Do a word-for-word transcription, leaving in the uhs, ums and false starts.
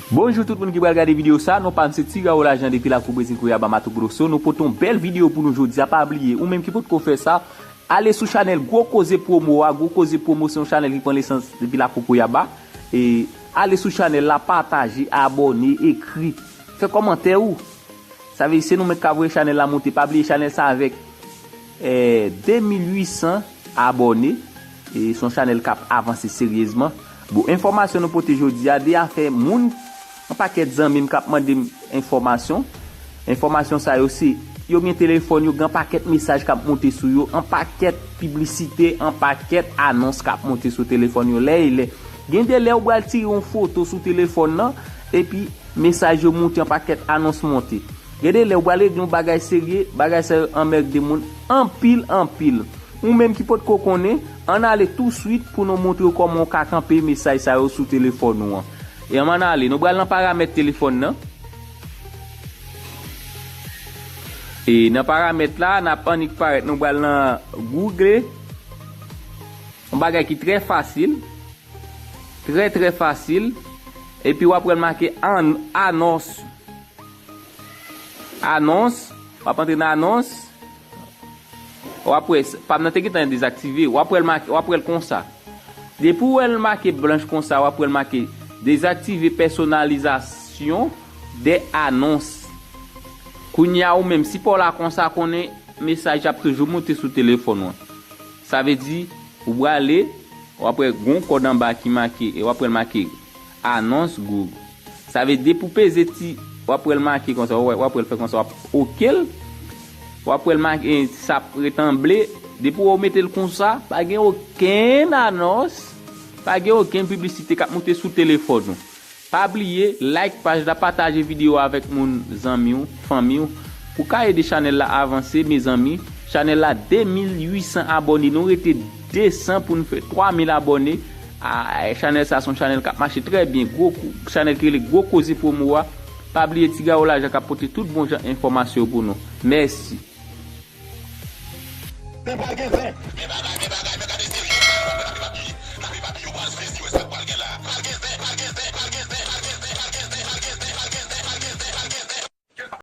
Bonjou tout moun ki pral gade videyo sa, non pa m se Ti Gawo Lajan depi lakou Brezil Kouyaba Mato Grosso. Nou pote yon bèl videyo pou nou jodi a, pa bliye, ou menm ki potko fè sa, ale sou chanèl Gwo Koze Promo a. Gwo Koze Promo se yon chanèl ki pran nesans depi lakou Kouyaba. E ale sou chanèl la, pataje, abòne, ekri, fè kòmantè ou. Sa vle di se nou menm k ap voye chanèl la monte. Pa bliye chanèl sa avèk eh, de mil uit san abòne. E se yon chanèl k ap avanse seryezman. Bon, enfòmasyon nou pote jodi a, de afè moun, yon pakèt zanmi m k ap mande m enfòmasyon. Enfòmasyon sa yo se, yo gen telefòn yo, gen pakèt mesaj k ap monte sou yo, yon pakèt piblisite, yon pakèt anons k ap monte sou telefòn yo lè e lè. Gen de lè ou pral tire yon foto sou telefòn nan, epi mesaj yo monte, yon pakèt anons monte. Gen de lè ou pral regle yon bagay serye, bagay sa yo anmède moun anpil, anpil. Ou menm ki potko konnen, ann ale touswit pou nou montre w kòman w ka kanpe mesaj sa yo sou telefòn ou an. E ann ale, nou pral nan paramèt telefòn nan. E nan paramèt la, n ap annik parèt, nou pral nan Google. Yon bagay ki trè fasil. Trè, trè fasil. Epi w ap wè l make an, anons. Anons. W ap antre nan anons. W ap wè, pa m nan te gentan dezaktive. W ap wè l make, w ap wè l konsa. Depi w wè l make blanch konsa, w ap wè l make dezaktive pèsonalizasyon dè anons. Kounye a ou menm, si pa w la konsa, konnen mesaj ap toujou monte sou telefòn ou an. Sa vle di, ou prale, w ap wè gon kòd anba ki make, e w ap wè l make anons Google. Sa vle di depi w peze ti, w ap wè l make konsa, w ap wè l fè konsa, w ap oke l. W ap wè l make, sa ap ret an ble. Depi w mete l konsa, pa gen okenn anons, pa gen okenn piblisite k ap monte sou telefòn ou. Pa bliye, like paj la, pataje videyo a avèk moun, zanmi w, fanmi w, pou ka ede chanèl la avanse, mezanmi. Chanèl la, de mil uit san abòne, nou rete de san pou n fè twa mil abòne. A, chanèl sa se yon chanèl k ap mache trè byen. Gwo kou, chanèl ki rele Gwo Koze Promo a. Pa bliye Ti Gawo Lajan k ap pote tout bon jan enfòmasyon yo pou nou. Mèsi.